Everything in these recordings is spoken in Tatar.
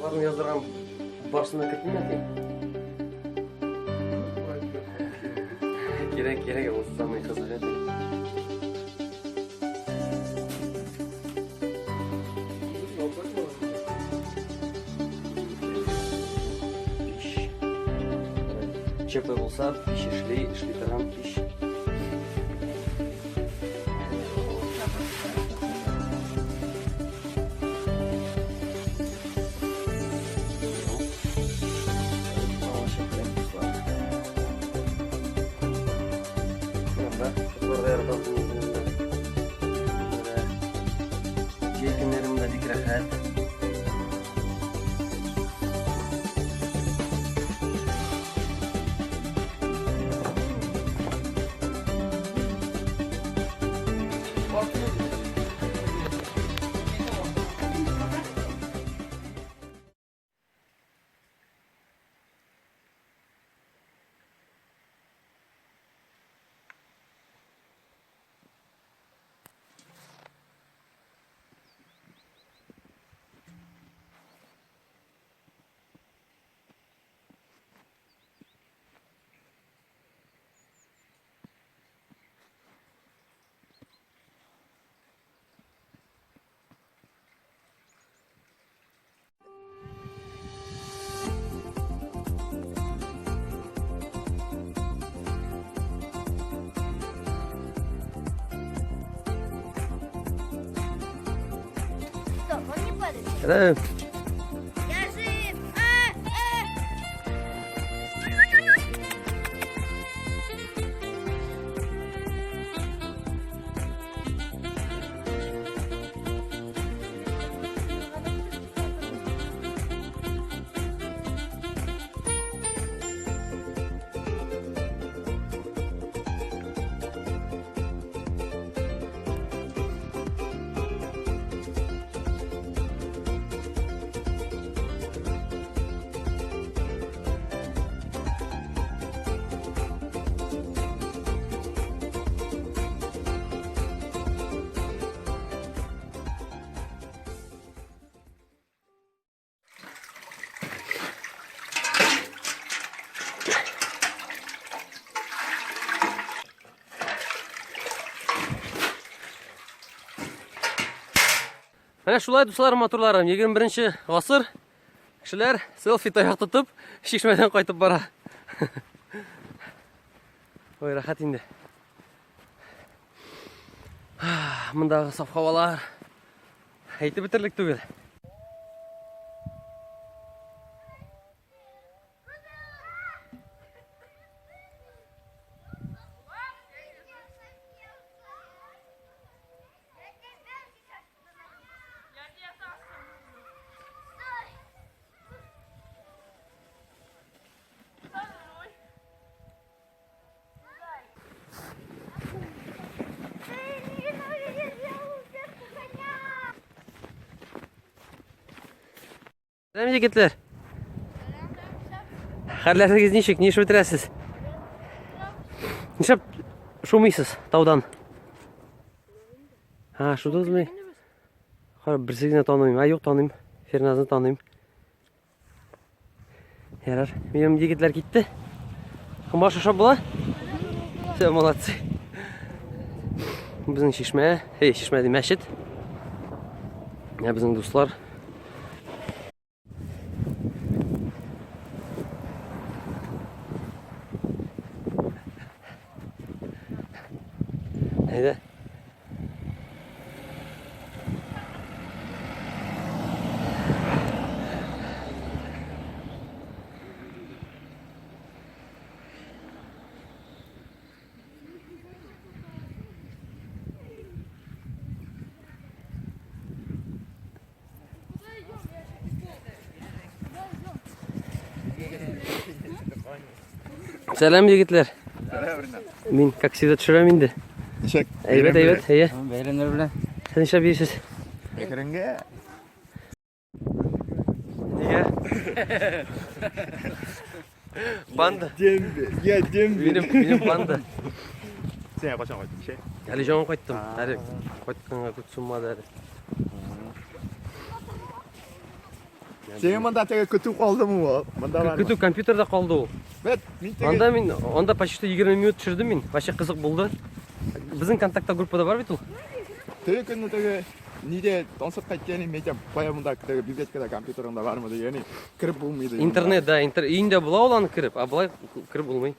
Китапларны яздырган барсына кертмим әти. Кирәк, кирәк, ул самый кызык әти. Пич. ЧП булса, пич эшли, эшли торган пич. Җәй көннәрендә бик рәхәт. Стоп, он не падает. Hello. Я жив! А, а! Менә шулай, дуслар, матурларым, 21 гасыр кешеләр селфи таяк тотып, чишмәдән кайтып бара. Ой, рәхәт инде. Мондагы саф һавалар әйтеп бетерлек түгел. Сәлам, егетләр. Хәлләрегез ничек? Ни эш бетерәсез? Нишләп шумыйсыз таудан? Ха, шудыгызмы? Кара, берсе генә таныйм. А, юк, таныйм. Ферназны таныйм. Ярар, минем егетләр китте. Баш ашап була? Все, молодцы. Безнең чишмә, эй, чишмә ди, мәчет. Менә безнең дуслар. Әйдә. Сәлам, егетләр. Мин, как всегда, төшерәм инде. Ничек? Әйбәт, әйбәт, әйе. Бәйрәмнәр белән. Сез нишләп йөрисез? Әкренге. Нигә? Банда. Дембель. Я дембель. Минем, минем банда. Син кайчан кайттың? Шәй. Әле жаңа кайттым. Әле кайтканга күп суммады әле. Синең монда теге көтү калдымы ул? Монда бармы? Көтү компьютерда калды ул. Бет, мин теге. Анда мин, анда почти 20 минут төшердем мин. Вообще кызык булды. Безнең контактта группада бар бит ул. Теге көнне теге нидә концертка киткән идем, әйтәм, кая монда теге библиотекада компьютерыңда бармы дигән, кереп булмый ди. Интернет, да, интер өендә була ул аны кереп, а болай кереп булмый.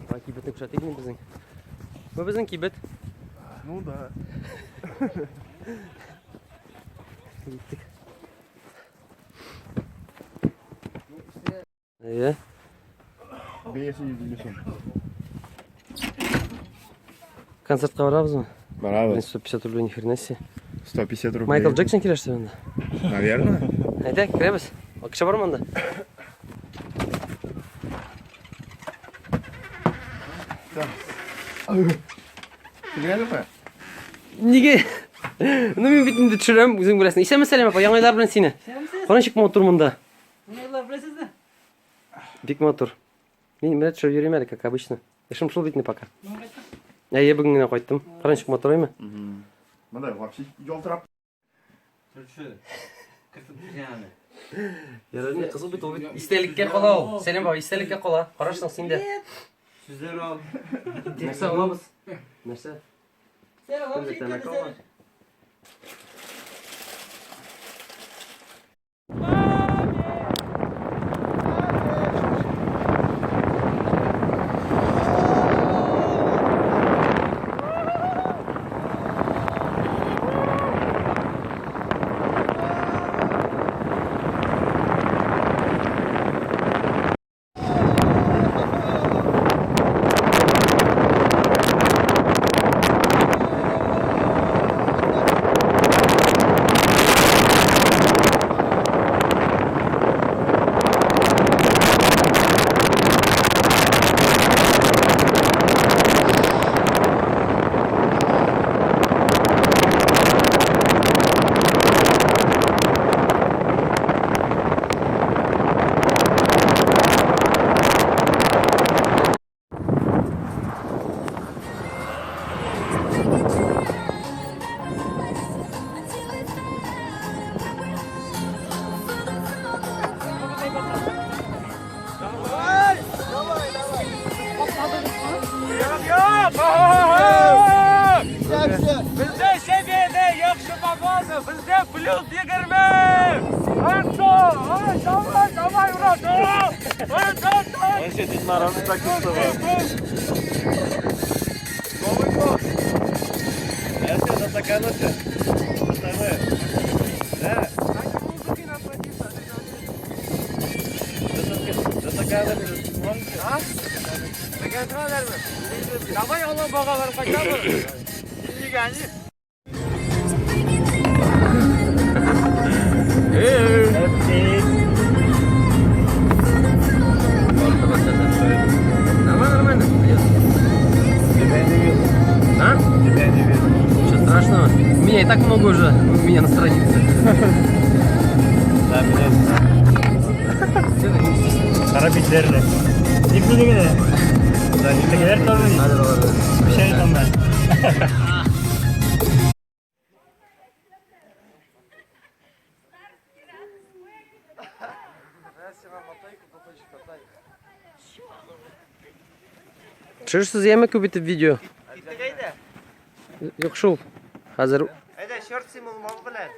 Болай кибетне күрсәтик инде безнең. Бу безнең кибет. Ну да. Киттек. Әйе. Бәясе 150 сум. Концертка барабызмы? Барабыз. 150 рублей, ни хрена себе. 150 рублей. Майкл Джексон килә что анда? Наверное. Әйдә, керәбез. Акча бармы анда? Килгәнме? Нигә? Ну мин бит инде төшерәм, үзең беләсең. Исәнме, Сәлим апа, яңа еллар белән сине. Кара ничек матур монда. Яңа еллар беләсезме? Бик матур. Мин менә төшереп йөрим әле, как обычно. Эшем шул бит инде пока. Әйе, бүген генә кайттым. Кара ничек матур, әйме? Монда вообще ялтырап. Ярар, не кызыл бит ул бит. Истәлеккә кала ул. Сәлим бабай, истәлеккә кала. Карарсың син дә. Сүзләр ал. Нәрсә алабыз? Нәрсә? Сәлам, Кемдер тәмәке алган? Нормально, нормально. Пойдет. А? Ничего страшного. Меня и так много уже у меня на странице. Кара битләрне. Дип генә. Тегеләр тоже Хәзер алар. пешерә анда. Төшерсез яме күп итеп видео. Юк шул. Хәзер Әйдә, черт син ул мал белән.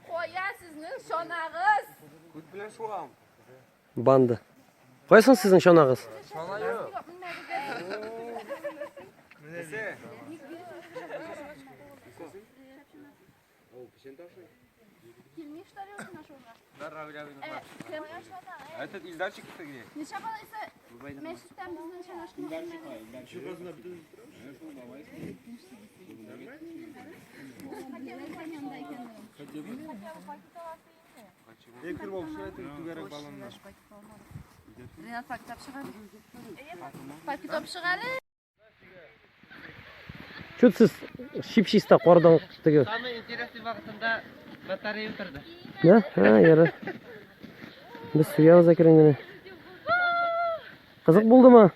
Кая сезнең чанагыз? банда. Кайсын сезнең чанагыз? Килми что ли үзенә шунда? Этот Илдарчик где? Ничә баласы? Мәчеттән безнең чанашны. Ренат пакет алып чыгар. Пакет алып чыгар. Чут сез чип-чиста кардан теге. Самый интересный вакытында батарея утырды. Да? Ха, ярар. Без суябыз әкрен генә. Кызык булдымы?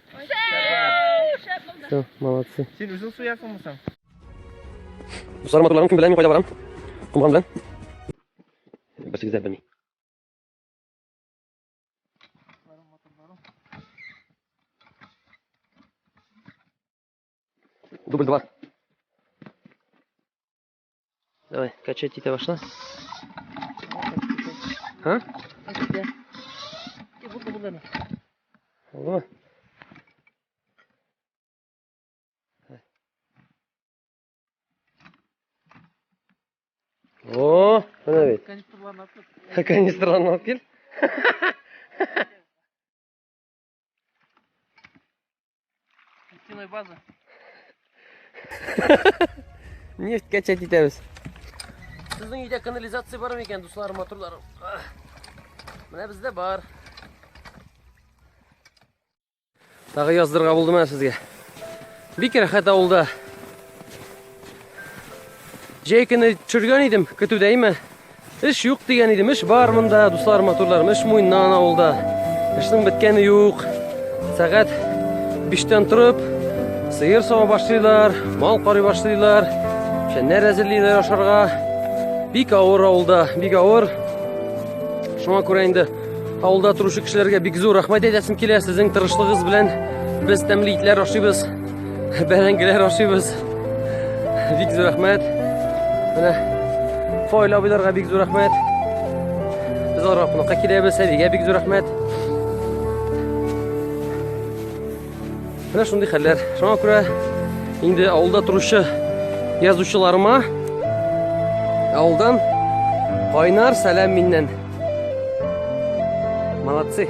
Все, молодцы. Син үзең суясыңмы соң? Дуслар, матурларым, кем белә, мин кайда барам? Комган белән. Берсегез дә белми. Дубль 2. Давай, качать итә башла. А? Булдымы? О, менә бит. Канистрларны алып кил. Канистрларны алып кил. Нефтяной база. Нефть качать итәбез. Сезнең өйдә канализация бар микән, дусларым, матурларым? Менә бездә бар. Тагы яздырырга булдым менә сезгә. Бик рәхәт авылда. Җәй көне төшергән идем, көтүдә име? Эш юк дигән идем, эш бар монда, дуслар, матурларым, эш муеннан авылда. Эшнең беткәне юк. Сәгать 5-тән торып, сыер сава башлыйлар, мал карый башлыйлар, печәннәр әзерлиләр ашарга. Бик авыр авылда, бик авыр. Шуңа күрә инде авылда торучы кешеләргә бик зур рәхмәт әйтәсем килә. Сезнең тырышлыгыз белән без тәмле итләр ашыйбыз, бәрәңгеләр ашыйбыз. Бик зур рәхмәт. Менә Фаил абыйларга бик зур рәхмәт. Без аларга кунакка киләбез, әбигә бик зур рәхмәт. Менә шундый хәлләр. Шуңа күрә инде авылда торучы язучыларыма авылдан кайнар сәлам миннән. Молодцы.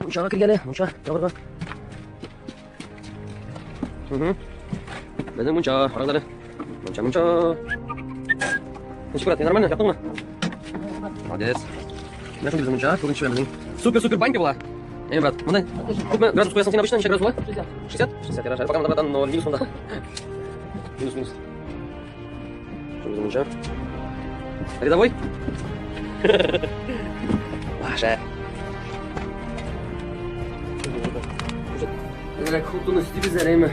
Мунчага кергәне, мунча ягырга. Угу. Безнең мунча, карагыз әле. Мунча, мунча. Ничек, брат, нормально, яктыңмы? Молодец. Менә шундый безнең мунча, бүген төшерәм безнең. Супер-супер банька була. Әй, брат, монда күпме градус куясың син обычно, ничә градус була? 60. 60? 60, ярар. Пока монда, братан, но минус монда. Минус, минус. Шундый мунча. Рядовой? Ваша. Әзрәк хутуны өстибез әлеме?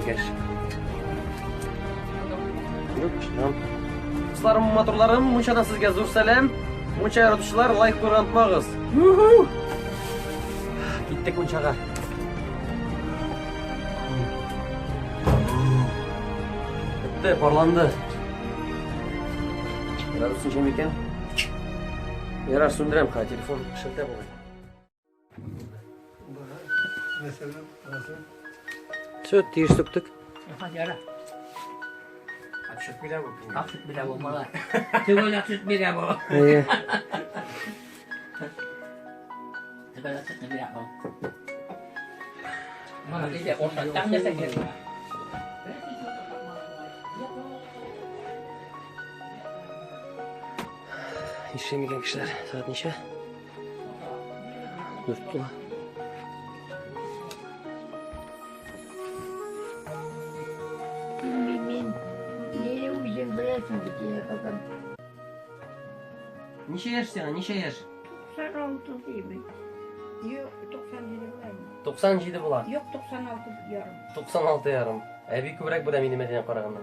Кәш. Дусларым, матурларым, мунчадан сезгә зур сәлам. Мунча яратучылар, лайк куярга онытмагыз. Киттек мунчага. Бетте, парланды. Градус ничә микән? Ярар, сүндерәм, ха, телефон шелтә бугай. Все, тиеш сөктек. Яра. Ак сөт бирә бу. Ак сөт бирә бу, малай. Төгәл ак сөт бирә бу. Әйе. Төгәл ак сөт бирә бу. Мана китә, орта, там нәрсә кирәк. Ничә микән кешеләр? Сәгать ничә? Дүрт тула. Мин нигә үзең беләсең бит, я кызым. Ничә яшь сиңа? Ничә яшь? 96 димек. Юк, 97 була инде. 97 була. Юк, 96 ярым. 96 ярым. Әби күбрәк белә минем әтидән караганда.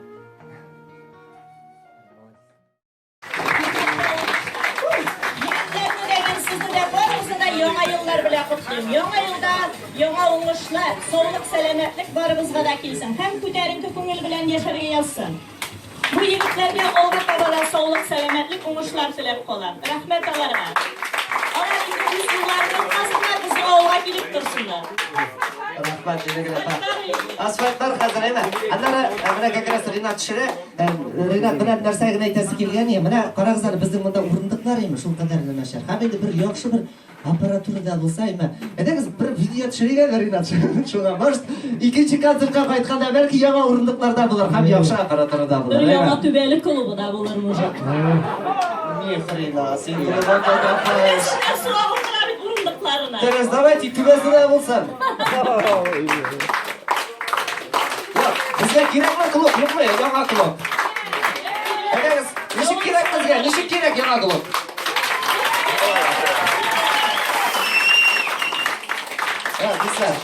Егетләрне дә, мин сезне дә барыгызны да яңа еллар белән котлыйм. Яңа елда яңа уңышлар, саулык, сәламәтлек барыбызга да килсен һәм күтәренке күңел белән яшәргә язсын. Бу егетләргә алга таба да саулык, сәламәтлек, уңышлар теләп калам. Рәхмәт аларга. Алар инде үз юлларын тапмасыннар, безнең авылга килеп торсыннар. Рәхмәт, Җәләгә апа. Асфальтлар хәзер әйме? Аннары менә как раз Ринат төшерә. Ринат, менә нәрсә генә әйтәсе килгән иде. Менә карагыз әле, безнең монда урындыклар име, шул кадәр генә начар. Һәм инде бер яхшы бер аппаратура да булса име. Әйдәгез, бер видео төшерик әле, Ринат, шуңа. Может, икенче концертка кайтканда бәлки яңа урындыклар да булыр һәм яхшы аппаратура да булыр. Бер яңа түбәле клубы да булыр, может. Ни хрена, син глубоко копаешь. Сорап утыра бит урындыклар. башларына. Тәрәз, давайте түбәсе дә булсын. Юк, безгә кирәкме клуб, юкмы? Яңа клуб. Әйдәгез, ничек кирәк безгә? Ничек кирәк яңа клуб? Ә, дуслар,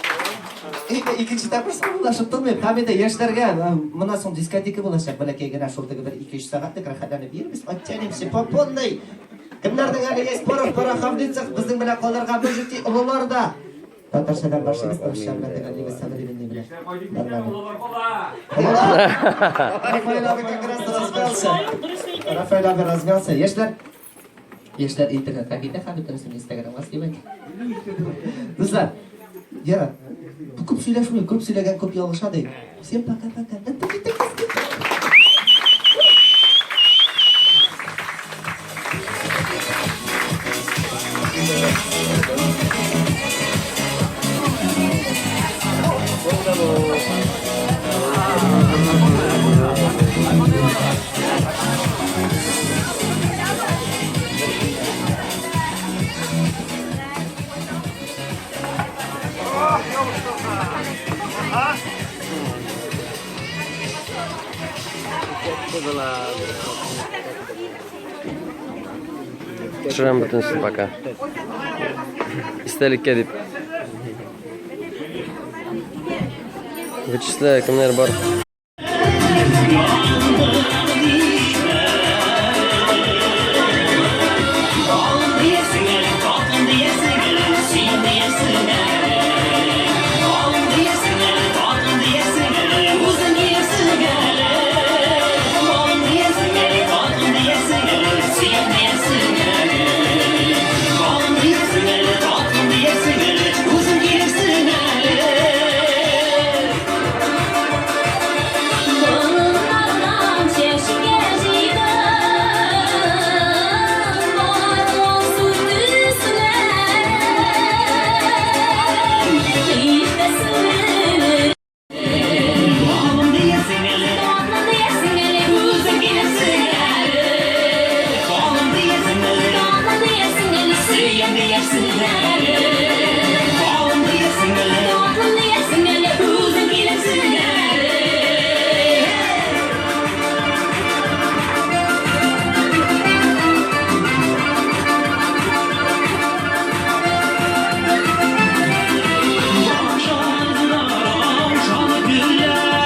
икенче тапкыр саубуллашып тормыйк. Һәм инде яшьләргә моннан соң дискотека булачак. Бәләкәй генә шул теге бер 2-3 сәгатьлек рәхәтләнеп йөрибез. Оттянемся по полной. Кемнәрнең әле есть порох в пороховницах, безнең белән калырга можете, олылар да. Татарчадан башлыйбыз, русча белән төгәллибез современный белән. Нормально. Олылар! Рафаэль абый как раз размялся. Рафаэль абый размялся. Яшьләр, яшьләр интернетка китә һәм бөтенесен Инстаграмга снимать. Дуслар, Гера, күп сөйләшми, күп сөйләгән күп ялгыша ди. Всем пока-пока. Төшерәм бөтенесен пока. Истәлеккә дип. Вычисляю, кемнәр бар. Болыннардан чәчкә җыйдым, бар алсу төсләр. Иртәсен Татлы диярсең әле, үзең килерсең әле. Татлы диярсең әле, сөям диярсең әле. Татлы диярсең әле, үзең килерсең әле.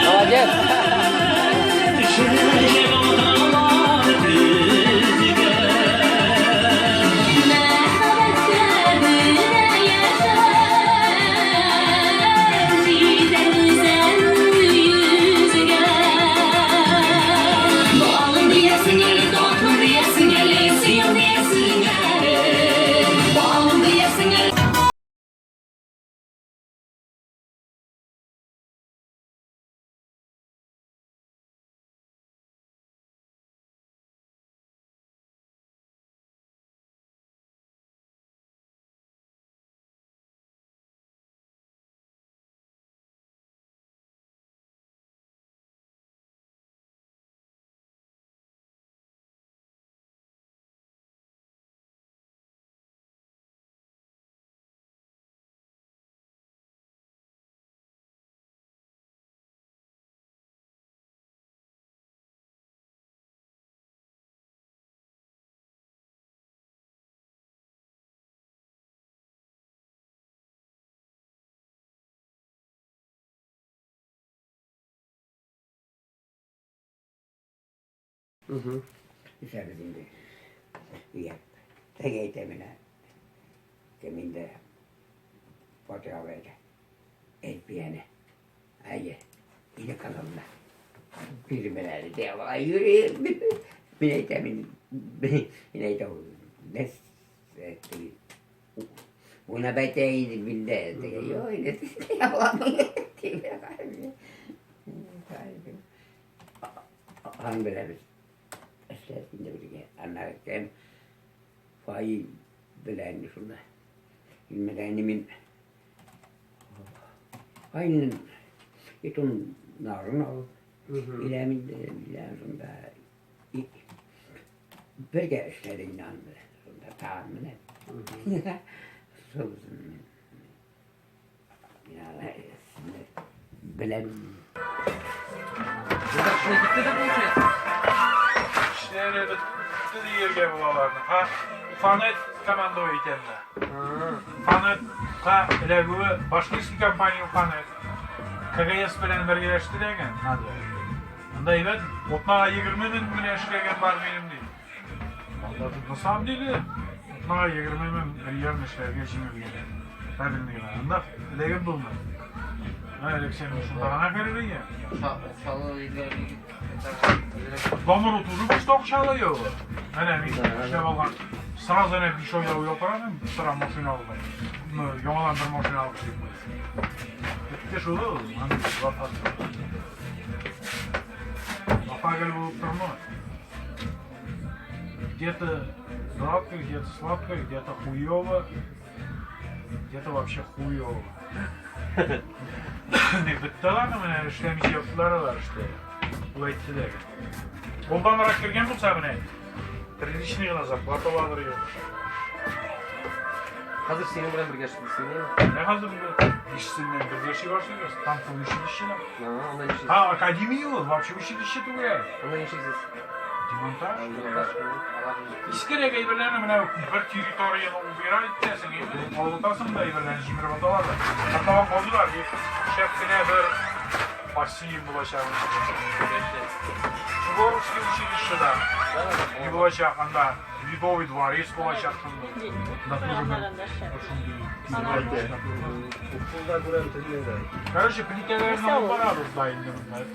Молодец! Мәхәббәттә генә яшәп, җитәр гүзәл йөзгә. Балым диярсең әле, татлым диярсең әле, сөям диярсең әле. Балым диярсең әле. Үсәбез инде. Өйәп. Теге әйтә менә. Кем инде Фатих абый әйтә. Әйтмәне. Әйе. Ине кызымны. Бирмәләр әле дә алай йөрим. Мин әйтәм инде. Мин әйтәм. Нәрсә Уйнап әйтә инде миндә. Теге, Юк инде. Аламын. Аның белән без эшләдек инде бергә. Аннары кем Фаил белән шунда. Инде мин Фаилнең итон нарын алып киләм инде, белән шунда. Бергә эшләдек инде аның белән. Шунда тагын менә. Шунысын мин аны сезне беләм. Шулай китте дә получается. Эшләре бетте дияргә була аларның. Ха, Уфанет командовый итә менә. Уфанетка эләгүе башкирский компания Уфанет. КГС белән бергәләште дигән, надо. Анда әйбәт, атнага 20 мең менә эшләгән бар минем ди. Анда на самом деле атнага 20 мең реально эшләргә җиңел генә. Правильно генә. Анда эләгеп булмый. Менә эләксәң шунда гына керергә. Домыру тоже башта акчалы юк. Менә мин эшләп алган. Сразу әнә 5 айда уйлап карадым, сыра машина алдым. Ну, яңадан бер машина алып килеп. Бетте шул ул, аны вафа. Вафа гел булып тормый. Где-то гладко, где-то сладко, где-то хуёво, где-то вообще хуёво. Не бетте аларны менә эшләмичә яттылар алар эштә. Ул әйтте дә. Алданрак кергән булса менә приличный гына зарплата алыр иде. Хәзер синең белән бергә эшлисең, әйеме? Менә хәзер бишесеннән бергә эшли башлыйбыз. Танковый училищеда. А, анда ничек? А, академия ул, вообще училище түгел. Анда ничек? Демонтаж. Искерәк әйберләрне менә бер территорияне убирать итәсең, алытасың да әйберләрне җимереп аталар да. Котлован казыйлар, и шәп кенә бер бассейн булачак. Суворовский училищеда не булачак, анда Ледовый дворец булачак шунда. Анда тоже бер шундый. Шунда күрәм төзелгән. Короче, плитәләрне алып барабыз да инде монда.